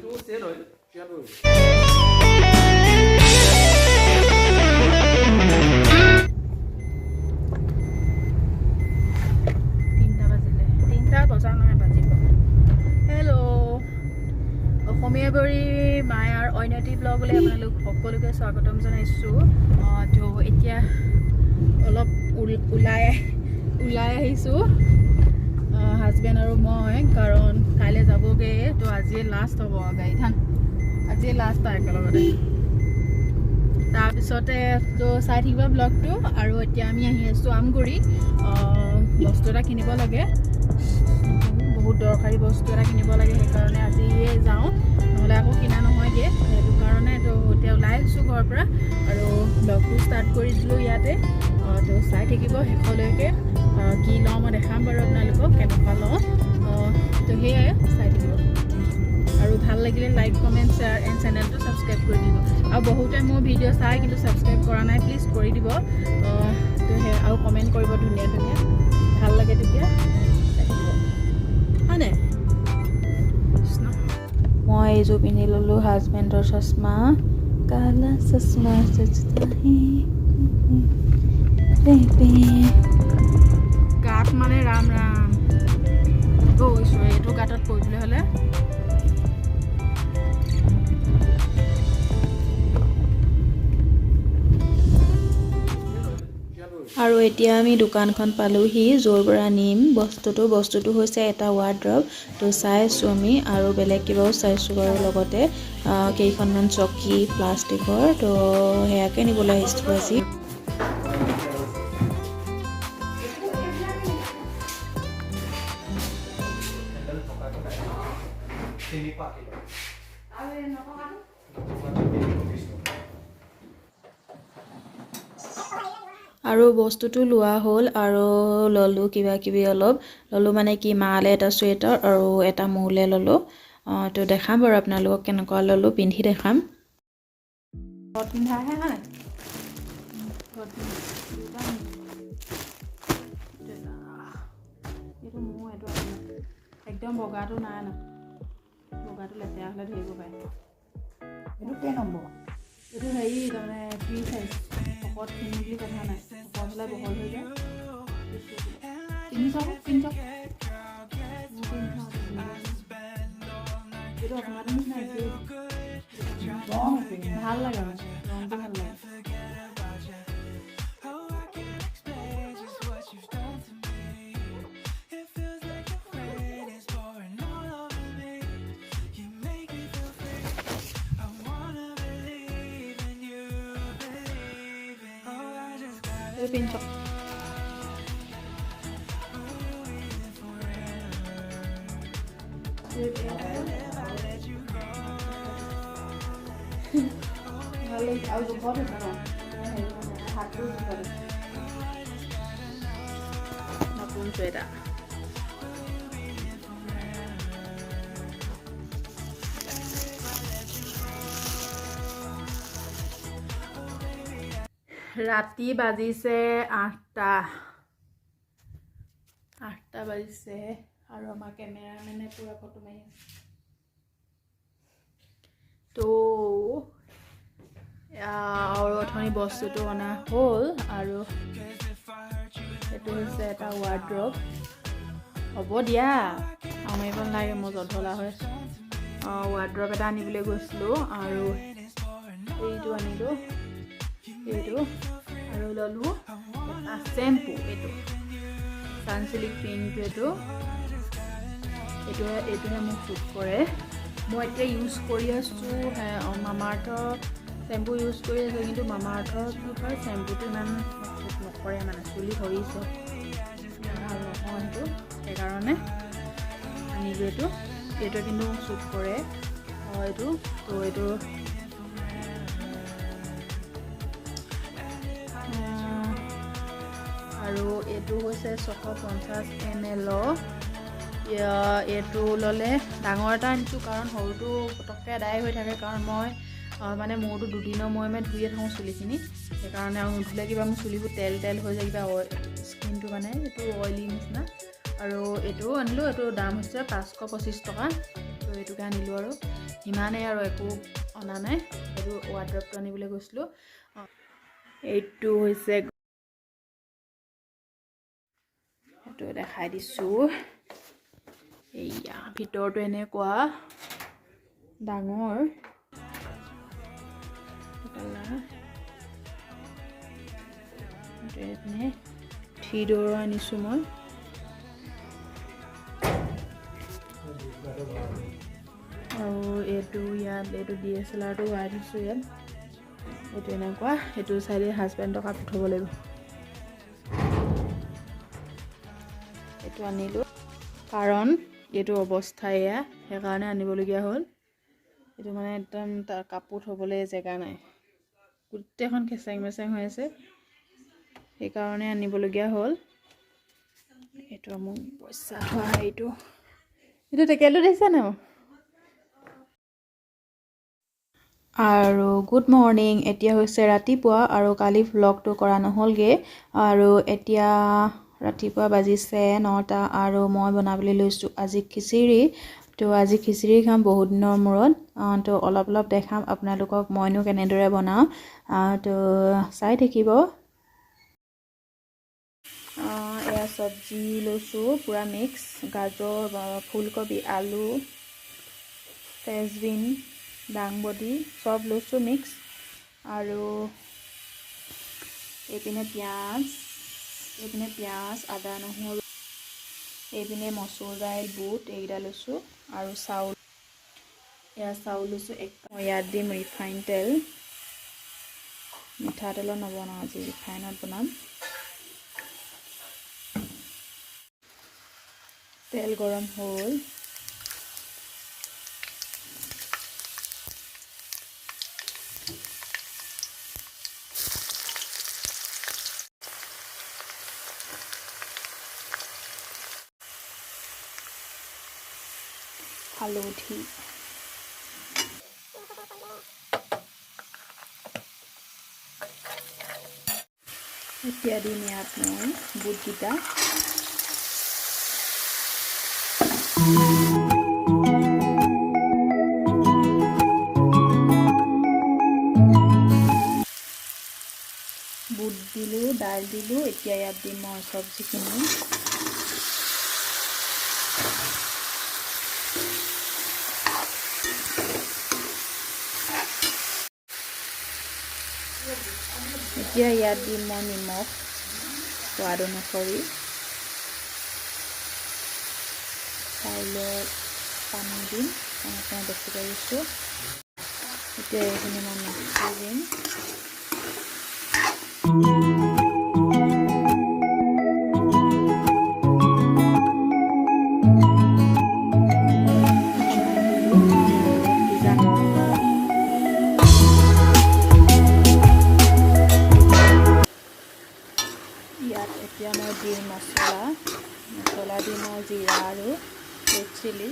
এইটো চেল হয় 93। 3টা বাজিলে, 3টা বজা নহয়, বাজিব। হেল্ল', অসমীয়া বোৱাৰী মায়াৰ অন্য এটি ব্লগলৈ আপোনালোক সকলোকে স্বাগতম জনাইছোঁ। তো এতিয়া অলপ ওলাই ওলাই আহিছোঁ হাজবেণ্ড আৰু মই, কাৰণ কাইলৈ যাবগৈ। তো আজিয়ে লাষ্ট হ'ব গাড়ীখন, আজিয়ে লাষ্ট আৰু একেলগতে। তাৰপিছতে তো চাই থাকিব ব্লগটো। আৰু এতিয়া আমি আহি আছোঁ আমগুৰি, বস্তু এটা কিনিব লাগে, বহুত দৰকাৰী বস্তু এটা কিনিব লাগে, সেইকাৰণে আজিয়ে যাওঁ, নহ'লে আকৌ কিনা নহয়গৈ, সেইটো কাৰণে। তো এতিয়া ওলাই আহিছোঁ ঘৰৰ পৰা আৰু ব্লগটো ষ্টাৰ্ট কৰি দিলোঁ ইয়াতে। তো চাই থাকিব শেষলৈকে, কি লওঁ মই দেখাম বাৰু আপোনালোকক, কেনেকুৱা লওঁ। তো সেয়াই চাই থাকিব আৰু ভাল লাগিলে লাইক, কমেণ্ট, শ্বেয়াৰ এণ্ড চেনেলটো ছাবস্ক্ৰাইব কৰি দিব। আৰু বহুতে মোৰ ভিডিঅ' চাই কিন্তু ছাবস্ক্ৰাইব কৰা নাই, প্লিজ কৰি দিব। তো সেই আৰু কমেণ্ট কৰিব ধুনীয়া ধুনীয়া, ভাল লাগে তেতিয়া। চাই থাকিব, হয়নে? কৃষ্ণ। মই এইযোৰ পিন্ধি ল'লোঁ হাজবেণ্ডৰ চশমা। काला चश्मा सजता है बेबी। গাত মানে ৰাম ৰাম গৈছোঁ এইটো গাঁতত পৰিবলৈ হ'লে। আৰু এতিয়া আমি দোকানখন পালোহি, য'ৰ পৰা নিম বস্তুটো। বস্তুটো হৈছে এটা ৱাৰ্ড্ৰব। তো চাই আছোঁ আমি আৰু বেলেগ কিবাও চাইছোঁ বাৰু, লগতে কেইখনমান চকী প্লাষ্টিকৰ। তো সেয়াকে নিবলৈ আহিছোঁ আজি। হেণ্ডেল থকাটো নাই, 300 কিলো। 320 টকা। আৰু বস্তুটো লোৱা হ'ল আৰু ল'লোঁ কিবা কিবি অলপ ল'লোঁ, মানে কি, মালে এটা চুৱেটাৰ আৰু এটা মোলৈ ল'লোঁ। তো দেখাম বাৰু আপোনালোকক কেনেকুৱা ল'লোঁ, পিন্ধি দেখাম। ঘৰত পিন্ধাহে হয়, ঘৰত পিন্ধা দুটা আনিছোঁ। এইটো এটা, এইটো মোৰ, এইটো আপোনাৰ। একদম বগাটো নাই না, বগাটো লেতেৰা হ'লে ধৰিব পাৰে। এইটো কেই নম্বৰ? এইটো হেৰি, তাৰমানে ফ্ৰী চাইজ, শকত ক্ষীণ বুলি কথা নাই, শকত হ'লে বহল হৈ যায়। পিন্ধি চাওক, পিন্ধি চাওক। মই পিন্ধি চাওঁ। এইটো আপোনাৰটো নিচিনা একেই। ৰং একেই। ভাল লাগে, মানে ৰংটো ভাল লাগে। Oh, I can't explain just what you've done to me. It feels like the rain is pouring all over me. You make me feel free. I wanna believe in you, believe in you. Oh, I just gotta এইটো পিন্ধি চাওক। breathe forever. And if I let you go, ভাল লাগিছে আৰু জোখত হৈছে ন, হেৰি হাতটো জোখত হৈছে। নতুন চুৱেটাৰ। ৰাতি বাজিছে 8টা, 8টা বাজিছে আৰু আমাৰ কেমেৰামেনে পূৰা ফটো মাৰি আছে। তো আৰু অথনি বস্তুটো অনা হ'ল আৰু এইটো হৈছে এটা ৱাৰ্ড্ৰব। হ'ব দিয়া, আৰু মাৰিব নালাগে, মই জধলা হৈ আছোঁ। ৱাৰ্ড্ৰব এটা আনিবলৈ গৈছিলোঁ আৰু এইটো আনিলোঁ, এইটো আৰু ল'লোঁ এটা চেম্পু, এইটো চানচিল্ক পিংকটো। এইটোহে মোক চুট কৰে। মই এতিয়া ইউজ কৰি আছোঁ মামাআৰ্থৰ চেম্পু ইউজ কৰি আছোঁ, কিন্তু মামাআৰ্থৰ কি হয়, চেম্পুটো ইমান চুট নকৰে, মানে চুলি সৰিছে, ভাল নহয় সেইটো, সেইকাৰণে আনিলোঁ এইটো। এইটোৱে কিন্তু মোক চুট কৰে। এইটো তো এইটো আৰু এইটো হৈছে 650 এম এলৰ। এইটো ল'লে ডাঙৰ এটা আনিছোঁ, কাৰণ সৰুটো পটককৈ আদায় হৈ থাকে, কাৰণ মই মানে মূৰটো দুদিনৰ মূৰে মূৰে ধুয়ে থাকোঁ চুলিখিনি, সেইকাৰণে। আৰু নুধুলে কিবা মোৰ চুলিবোৰ তেল তেল হৈ যায়, কিবা স্কিনটো মানে এইটো অইলি নিচিনা। আৰু এইটো আনিলোঁ, এইটো দাম হৈছে 525 টকা। তো এইটোকে আনিলোঁ আৰু সিমানেই, আৰু একো অনা নাই। এইটো ৱাৰ্ড্ৰপটো আনিবলৈ গৈছিলোঁ। এইটো হৈছে, এইটো দেখাই দিছোঁ। এইয়া ভিতৰটো এনেকুৱা ডাঙৰ কালাৰ। এইপিনে থ্ৰী ড'ৰৰ আনিছোঁ মই। আৰু এইটো ইয়াত এইটো ডিএছএলআৰটো ভৰাই থৈছোঁ ইয়াত। এইটো এনেকুৱা, এইটো চাইডে হাজবেণ্ডৰ কাপোৰ থ'ব লাগিব। এইটো আনিলোঁ কাৰণ এইটো অৱস্থা এয়া, সেইকাৰণে আনিবলগীয়া হ'ল। এইটো মানে একদম তাৰ কাপোৰ থ'বলৈ জেগা নাই, গোটেইখন খেচেং মেচেং হৈ আছে, সেইকাৰণে আনিবলগীয়া হ'ল। এইটো মোক পইচা থোৱা হেৰিটো, এইটো টেকেলটো দিছে নাই? আৰু গুড মৰ্ণিং, এতিয়া হৈছে ৰাতিপুৱা আৰু কালি ভ্লগটো কৰা নহ'লগৈ। আৰু এতিয়া ৰাতিপুৱা বাজিছে 9টা আৰু মই বনাবলৈ লৈছোঁ আজি খিচিৰি। তো আজি খিচিৰি খাম বহুত দিনৰ মূৰত। তো অলপ অলপ দেখাম আপোনালোকক মইনো কেনেদৰে বনাওঁ, তো চাই থাকিব। এয়া চব্জি লৈছোঁ পূৰা মিক্স, গাজৰ, ফুলকবি, আলু, ফ্ৰেঞ্চবিন, দাংবডি চব লৈছোঁ মিক্স। আৰু এইপিনে পিঁয়াজ, আদা, নহৰু, এইপিনে মচুৰ দাইল, বুট এইকেইটা লৈছোঁ। আৰু চাউল, এয়া চাউল লৈছোঁ এক। মই ইয়াত দিম ৰিফাইন তেল, মিঠাতেলত নবনাওঁ আজি, ৰিফাইনত বনাম। তেল গৰম হ'ল। হালধি, এতিয়া দিম ইয়াত মই বুটকেইটা। বুট দিলোঁ, দাইল দিলোঁ। এতিয়া ইয়াত দিম মই চব্জিখিনি। এতিয়া ইয়াত দিম মই নিমখ সোৱাদ অনুসৰি। চাউলত পানী দিম, অকণমান বেছিকৈ দিছোঁ। এতিয়া এইখিনি মই মিক্স কৰি দিম। সিজা ইয়াত এতিয়া মই দিম মছলা। মছলা দিম মই জিৰা আৰু ৰেড চিলি।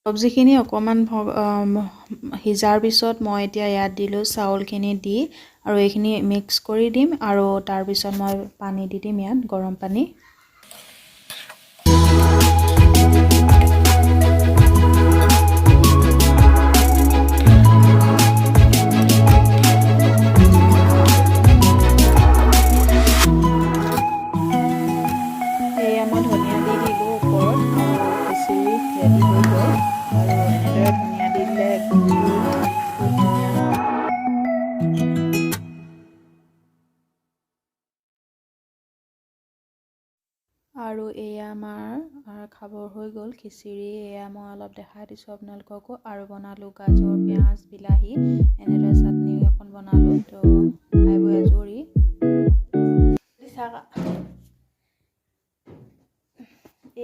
চব্জিখিনি অকণমান সিজাৰ পিছত মই এতিয়া ইয়াত দিলোঁ চাউলখিনি দি আৰু এইখিনি মিক্স কৰি দিম আৰু তাৰপিছত মই পানী দি দিম ইয়াত গৰম পানী। এয়া মই ধনিয়া দি দিলোঁ ওপৰত আৰু খিচিৰি ৰেডি হৈ গ'ল। আৰু এনেদৰে ধনিয়া দি দিলে গোন্ধটো খুব ধুনীয়া হয়। আৰু এয়া আমাৰ খাবৰ হৈ গ'ল খিচিৰি। এয়া মই অলপ দেখাই দিছোঁ আপোনালোককো। আৰু বনালোঁ গাজৰ, পিঁয়াজ, বিলাহী এনেদৰে চাটনি এখন বনালোঁ। তো খাই বৈ আজৰি।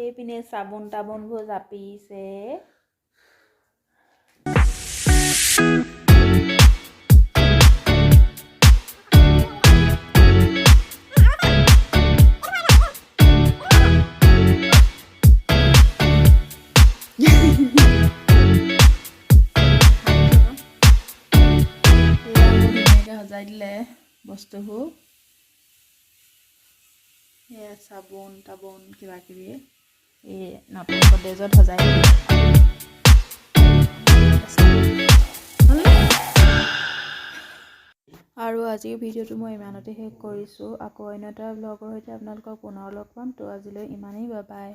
এইপিনে চাবোন তাবোনবোৰ জাপিছে। ধুনীয়াকৈ সজাই দিলে বস্তুবোৰ। এয়া চাবোন তাবোন কিবা কিবি এই নতুন গডৰেজত সজাই দিলে। হ'লনে? আৰু আজিৰ ভিডিঅ'টো মই ইমানতে শেষ কৰিছোঁ। আকৌ অন্য এটা ব্লগৰ সৈতে আপোনালোকক পুনৰ লগ পাম। তো আজিলৈ ইমানেই, বাই বাই।